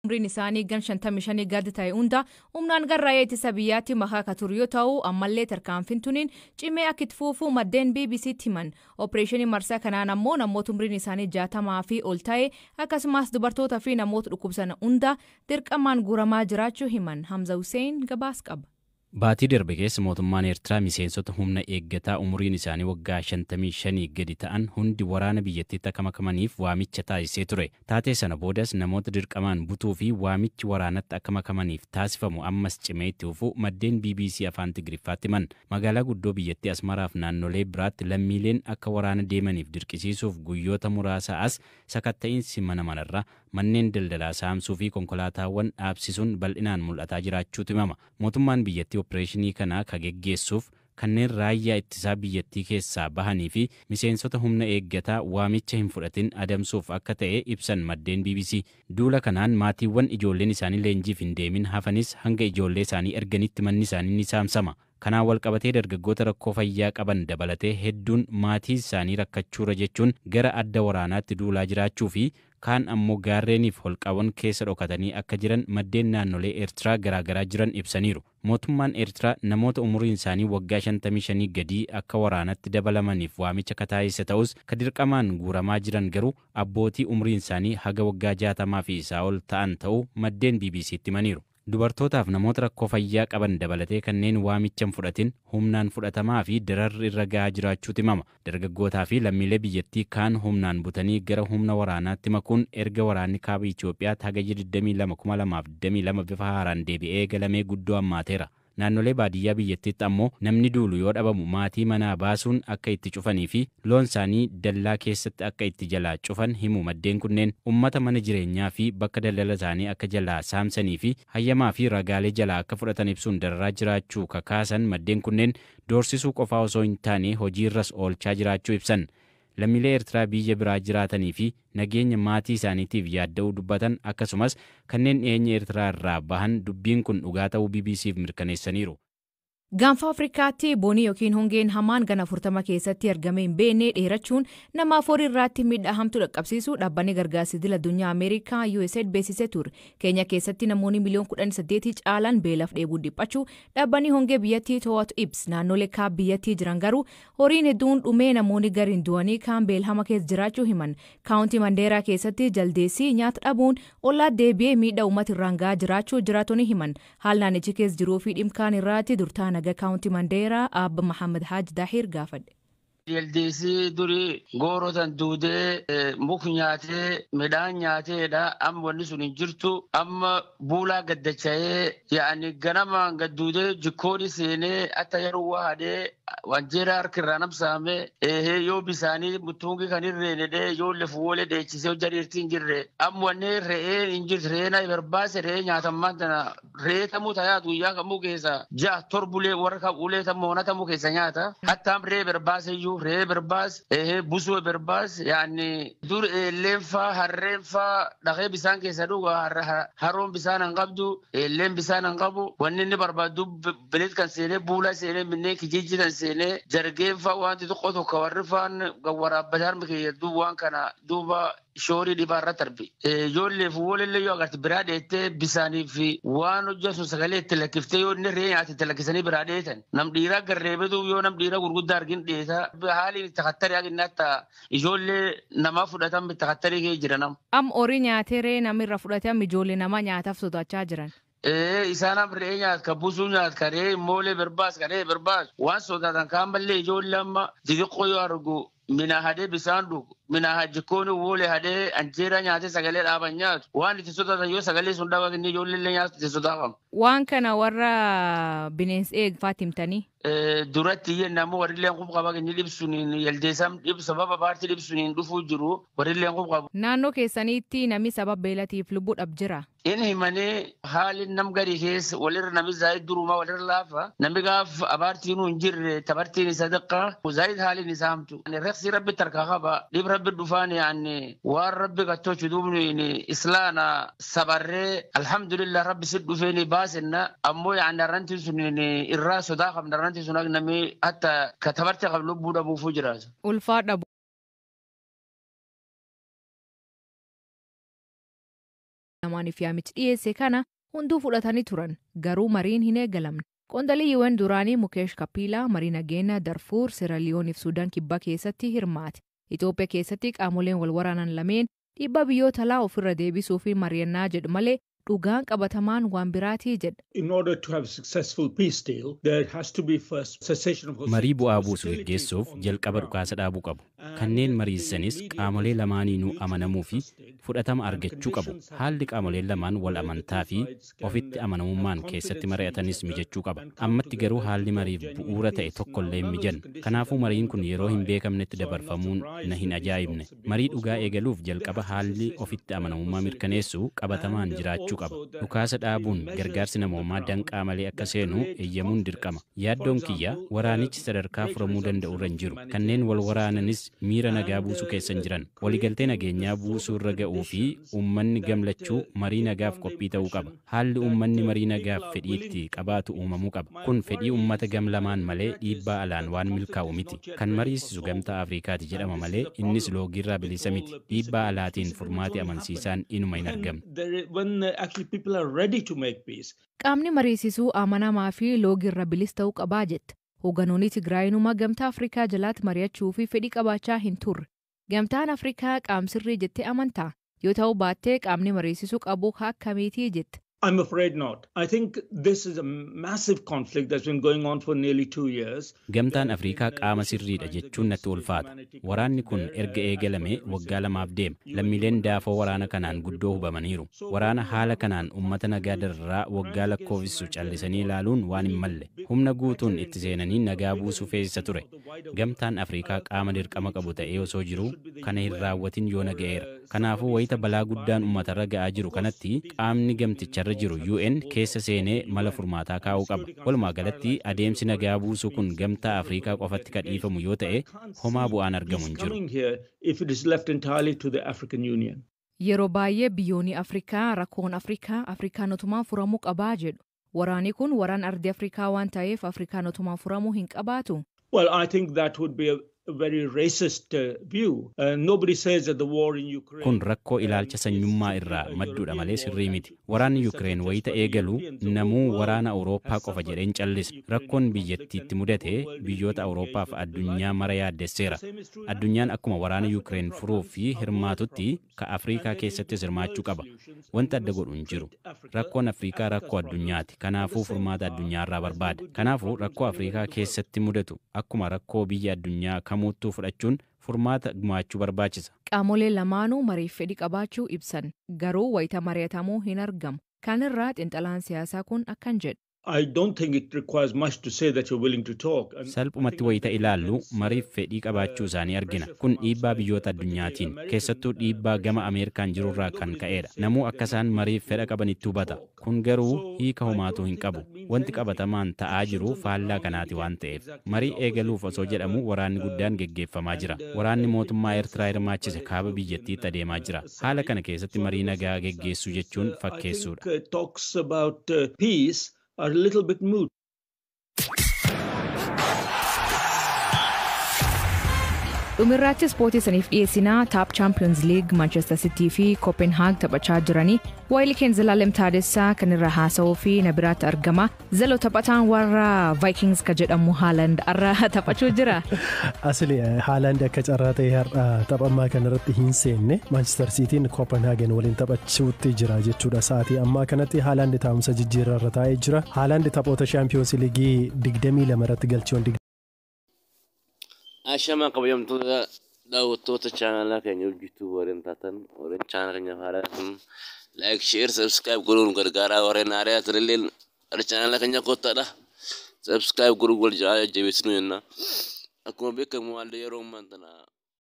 Umriin isaanii gan 55 gadi ta'e hunda humnaan gara raayyaa ittisa biyyaatti makaa akka turu yoo ta'u, ammallee tarkaanfiin tuniin cimee akka itti fufu maddeen BBCtti himan. Opereeshinii marsaa kanaan ammoo namoota umriin isaanii 60 fi ol ta'e, akkasumas dubartootaa fi namoota dhukkubsan hunda dirqamaan guuramaa jiraachuu himan. Hamza Hussein gabaas qaba. Baatii darbe keessa mootummaan Eertiraa miseensota humna eeggataa umuriin isaanii waggaa 55 gadi ta'an hundi waraana biyyattiitti akka makamaniif waamicha taasisee ture. Taatee sana boodas namoota dirqamaan butuu fi waamichi waraanatti akka makamaniif taasifamu ammas cimee itti fufuu maddeen BBC afaan Tigiriffaatti himan. Magaalaa guddoo biyyattii Asmaraaf naannolee biraatti lammiileen akka waraana deemaniif dirqisiisuuf guyyoota muraasa as sakatta'iinsi mana manarraa, manneen daldalaa saamsuu fi konkolaataawwan dhaabsisuun bal'inaan mul'ataa jiraachuutu himama. Mootummaan biyyattii opereeshinii kana ka geggeessuuf kanneen raayyaa ittisaa biyyattii keessaa bahanii fi miseensota humna eeggataa waamicha hin fudhatin adamsuuf akka ta'e ibsan maddeen BBC. Duula kanaan maatiiwwan ijoolleen isaanii leenjiif hin deemin hafanis hanga ijoollee isaanii erganitti manni isaanii ni saamsama. Kanaan walqabatee dargaggoota rakkoo fayyaa qaban dabalatee hedduun maatii isaanii rakkachuura jechuun gara adda waraanaatti duulaa jiraachuu fi kaan ammoo gaarreeniif holqawwan keessa dhokatanii akka jiran maddeen naannolee Eertiraa garaagaraa jiran ibsaniiru. Mootummaan Eertiraa namoota umuriin isaanii waggaa 55 gadii akka waraanatti dabalamaniif waamicha kataasise ta'us, ka dirqamaan guuramaa jiran garuu abbootii umuriin isaanii haga waggaa 60 fi isaa ol ta'an ta'uu maddeen BBCtti himaniiru. Dubartootaaf namoota rakkoo fayyaa qaban dabalatee kanneen waamicha hin fudhatin humnaan fudhatamaa fi dararri irra gahaa jiraachuutu himama. Dargaggootaa fi lammiilee biyyattii kaan humnaan butanii gara humna waraanaatti makuun erga waraanni kaaba Itoophiyaatti hagayya 22 2022 bifa haaraan deebi'ee galamee guddoo hammaateera. Naannolee baadiyyaa biyyattiitti ammoo namni duulu yoo dhabamu maatii manaa baasuun akka itti cufanii fi loon isaanii dallaa keessatti akka itti jalaa cufan himu maddeen kunneen. Ummata mana jireenyaa fi bakka daldala isaanii akka jalaa saamsanii fi hayyamaa fi ragaalee jalaa akka fudhatan ibsuun dararaa jiraachuu kakaasan maddeen kunneen, doorsisuu qofaa osoo hin taane hojiirras oolchaa jiraachuu ibsan. Lammiilee Eertiraa biyya biraa jiraatanii fi nageenya maatii isaaniitiif yaadda'uu dubbatan, akkasumas kanneen dhiyeenya Eertiraa irraa bahan dubbiin kun dhugaa ta'uu BBCf mirkaneessaniiru. Gaanfa Afrikaatti bonii yookiin hongeen hamaan gana 40 keessatti argame hin beekne dheerachuun nama afur irraatti miidhaa hamtuu dhaqqabsiisu dhaabbanni gargaarsa idil addunyaa Ameerikaa USAID beeksisee ture. Keenya keessatti namoonni miliyoon 18 caalan beelaaf dheebuun dhiphachuu dhaabbanni hongee biyyattii to'atu ibs. Naannolee kaaba biyyattii jiran garuu horiin hedduun dhumee, namoonni gariin du'anii, kaan beelhama keessa jiraachuu himan. Kaawuntii Mandeeraa keessatti jaldeessii nyaata dhabuun ollaa deebi'ee miidhaa uummata irraan gahaa jiraachuu jiraattonni himan. Haal naannichi keessa jiruu fi dhimkaan irraatti durtaa nagaa kaawuntii Mandeeraa Abba Mahamad Haaj Daahir gaafadhe. Jaldeessi durii goorotan duudee muk nyaatee midhaan nyaateedha. Amma wanni sun hin jirtu. Amma buulaa gaddacha'ee, yaani ganamaan gadduudee jikkooni seenee hatta yeroo waa hadee wanjeera harka irraa namsaame, eehee yoo bisaanii mutuungi kan irreenedhee yoo lefuulee deechisee hojja dhiirti hin jirre. Amma wanni re'een hin jirtu, re'een ay barbaase, re'ee nyaatammaan tana re'ee tamuu tayaatu guyyaa kamuu keessa ja'a torbulee warra kan ulee tamuu tamuu keessa nyaata. Hatta re'ee barbaase iyyuu, re'ee barbaas, eehee busuu barbaas. Yaani dur eelleen faa harreen faa dhaqee bisaan keessa dhuga. Haroon bisaan hin qabdu, eelleen bisaan hin qabu. Wanni inni barbaadu bilit kan seenee buula seenee minnee kijijji kan seenee jargeen faa wanti tokko tokko warri faan waraabbatee harmi kiyya waan kana duuba shoorii dhibaa irratti arbi. Ijoollee fi wolillee yoo agarte biraa dheettee bisaanii fi waan hojjetu sagalee itti lakkiftee, yoo inni re'ee nyaate itti lakkisanii biraa dheetan. Nam dhiiraa garreebetu yoo nam dhiiraa gurguddaa argin dheeta. Haaliin itti kattarii haginni hatta ijoollee namaa fudhatan itti kattarii kee jira nam. Am horii nyaatee re'ee namirra fudhatee, amma ijoollee namaa nyaataaf sodaachaa jiran. Isaan am re'ee nyaat, ka busuu nyaat, ka re'ee moolee barbaas, ka re'ee barbaas waan sodaatan kaan mallee. Ijoollee amma xixiqqoo yoo argu mina hadee bisaan dhugu, mina jikkooni woolee hadee anjeera nyaatee sagalee dhaaban nyaatu waan itti sodaatan, yoo sagalee sun dhaban inni ijoollee nyaatu itti sodaafama. Waan kana warra bineensa eegfaatti himtanii? Duratti iyyee warrilleen qub qaba inni dhibsuniin yaldeessam dhib sababa paartii dhibsuniin dhufuu jiru warrilleen qub qabu. Naannoo keessaniitti namni sababa beelatiif lubbuu dhab jira? In himanii haali nam gadi keessa walirra nami zaayid durumaa walirra laafa, nami gaaf abaartiin hin jirre tabartiin isa xiqqaa zaayid haaliin isaa hamtu. Reqsi rabbi tarkaa qaba, dhib rabbi dhufaan, yaani waan rabbi gattochu duubni islaana sabarree alhamdulillah rabbi si dhufeeni baasenna. Ammoo yaani arrantiin sun irraa sodaa qabna, arrantiin sun akka nami hatta ka tabarte qab lubbuu dhabuufuu jiraatu. Ulfaadha. lamaaniif yaamichi dhiyeesse kana hunduu fudhatanii turan, garuu mariin hin eegalamne. Qondaalli UN duraanii Mukeesh Kapiilaa marii nageenya Darfuur, Seeraaliyooniif Suudaan Kibbaa keessatti hirmaate. Itoophiyaa keessatti qaamoleen wal waraanan lameen dhiibbaa biyyoota alaa ofirra deebisuu fi mari'annaa jedhu malee dhugaan qabatamaan waan biraatii jedha. In order to have a successful peace deal, there has to be first cessation of Marii bu'aa buusu geggeessuuf jalqaba dhukaasa dhaabuu qabu. Kanneen mariisanis qaamolee lamaaniinuu amanamuu fi fudhatama argachuu qabu. Haalli qaamoleen lamaan wal amantaa fi ofitti amanamummaan keessatti mari'atanis mijachuu qaba. Ammatti garuu haalli mariif bu'uura ta'e tokkollee hin mijanne. Kanaafuu mariin kun yeroo hin beekamnetti dabarfamuun na hin ajaa'ibne. Marii dhugaa eegaluuf jalqaba haalli ofitti amanamummaa mirkaneessu qabatamaan jiraachuu qaba. Dhukaasa dhaabuun gargaarsi namoomaa danqaa malee akka seenu eeyyamuun dirqama. Yaaddoon kiyya waraanichi sadarkaa furamuu danda'u irra hin jiru. Kanneen wal waraananis miira nagaa buusuu keessa hin jiran. Waliigaltee nageenyaa buusuu irra ga'uu fi uummanni gamlachuu marii nagaaf qophii ta'uu qaba. Haalli uummanni marii nagaaf fedhii itti qabaatu uumamuu qaba. Kun fedhii uummata gam lamaan malee dhiibbaa alaan waan milkaa'u miti. Kan mariisisu Gamtaa Afriikaati jedhama malee innis loogiirraa bilisa miti. Dhiibbaa alaatiin furmaati amansiisaan inuma hin argamne. When actually people are ready to make peace. Qaamni mariisisuu amanamaa fi loogiirra bilis ta'uu qabaa jetta. Hoogganoonni Tigraayinuma Gamtaa Afrikaa jalaatti mari'achuu fi fedhii qabaachaa hin turre. Gamtaan Afrikaa qaamsirrii jettee amantaa? Yoo ta'u baattee, qaamni mariisisuu qabu akkamiitii jetta? I'm afraid not. I think this is a massive conflict that's been going on for nearly 2 years. Gamtaan Afrikaa qaama sirriidha jechuun natti ulfaata. Waraanni kun erga eegalame waggaa 2f deema. Lammiileen daafoo waraana kanaan guddoo hubamaniiru. Waraana haala kanaan uummata nagaa dararraa waggaa lakkoofsisu callisanii ilaaluun waan hin malle. Humna guutuun itti seenanii nagaa buusuu feesisa ture. Gamtaan Afrikaa qaama dirqama qabu ta'ee osoo jiruu kana hin raawwatin yoo naga'eera. Kanaafuu wayita balaa guddaan uummatarra ga'aa jiru kanatti qaamni gamticharra jiru UN keessa seenee mala furmaataa kaa'uu qaba. Walumaa galatti adeemsi nagaa buusuu kun Gamtaa Afrikaa qofatti kan dhiifamu yoo ta'e homaa bu'aan argamu hin jiru. Coming here if it is left entirely to the African Union. Yeroo baay'ee biyyoonni Afrikaa rakkoon Afrikaa Afrikaanotumaan furamuu qabaa jedhu. Waraanni kun waraan ardii Afrikaa waan ta'eef Afrikaanotumaan furamuu hin qabaatu. Well, I think that would be a very racist view. Nobody says that the war in Ukraine. Kun rakkoo ilaalcha sanyummaa irraa madduudha malee sirrii miti. Waraanni Yukireen wayita eegalu namuu waraana Awurooppaa qofa jedheen callisa. Rakkoon biyyattiitti mudate biyyoota Awurooppaaf addunyaa mara yaaddesseera. Addunyaan akkuma waraana Yukireen furuuf fi hirmaatutti ka Afrikaa keessattis hirmaachuu qaba. Wanti adda godhu hin jiru. Rakkoon Afrikaa rakkoo addunyaati. Kanaafuu furmaata addunyaarraa barbaada. Kanaafuu rakkoo Afrikaa keessatti mudatu akkuma rakkoo biyya addunyaa kamuuttuu fudhachuun furmaata gumaachuu barbaachisa. Qaamoleen lamaanuu mariif fedhii qabaachuu ibsan, garuu wayita mari'atamuu hin argamu. Kanirraa xiinxalaan siyaasaa kun akkan jedha. I don't think it requires much to say that you're willing to talk. And Salphumatti wayita ilaallu mariif fedhii qabaachuu isaanii argina. Kun dhiibbaa biyyoota addunyaatiin, keessattuu dhiibbaa gama Ameerikaan jirurraa kan ka'edha. Namuu akka isaan mariif fedha qabanitti hubata. Kun garuu hiika homaatuu hin qabu. Wanti qabatamaan ta'aa jiru faallaa kanaati waan ta'eef. Marii eegaluuf osoo jedhamu waraanni guddaan geggeeffamaa jira. Waraanni mootummaa Eertiraa hirmaachise kaaba biyyattiitti adeemaa jira. Haala kana keessatti marii nagaa geggeessuu jechuun I fakkeessuudha. think talks about peace are a little bit moot. Dhumirraatti ispoortii saniif dhiyeessinaa. Taap Champions League Manchester City fi Copenhagen taphachaa jiranii. Waayilii Zalaalem Taadessaa kan irra haasa'uu fi na biraatti argama. Zalo, taphataan warra Vikings ka jedhamu Haaland har'a taphachuu jira. Asli, Haaland akka carraa ta'e har'a tapha ammaa kanarratti hin seenne. Manchester Cityin Copenhagen waliin taphachuutti jira jechuudha. Sa'aatii ammaa kanatti Haaland taa'umsa jijjiirraa irra taa'ee jira. Haaland taphoota Shaampiyoons Liigii 22 irratti galchiiwwan Ashamaa, kabajamtoota daawwattoota chaanalaa keenya hojjetuu warreen taatan, warreen chaanala keenya haaraa ta'an, like, share, subscribe godhuun gargaaraa. Warreen haaraa ta'anillee gara chaanala keenya kottaadha. Subscribe godhuun wal jajjabeessinu jenna. Akkuma beekamu haalli yeroo ammaa tana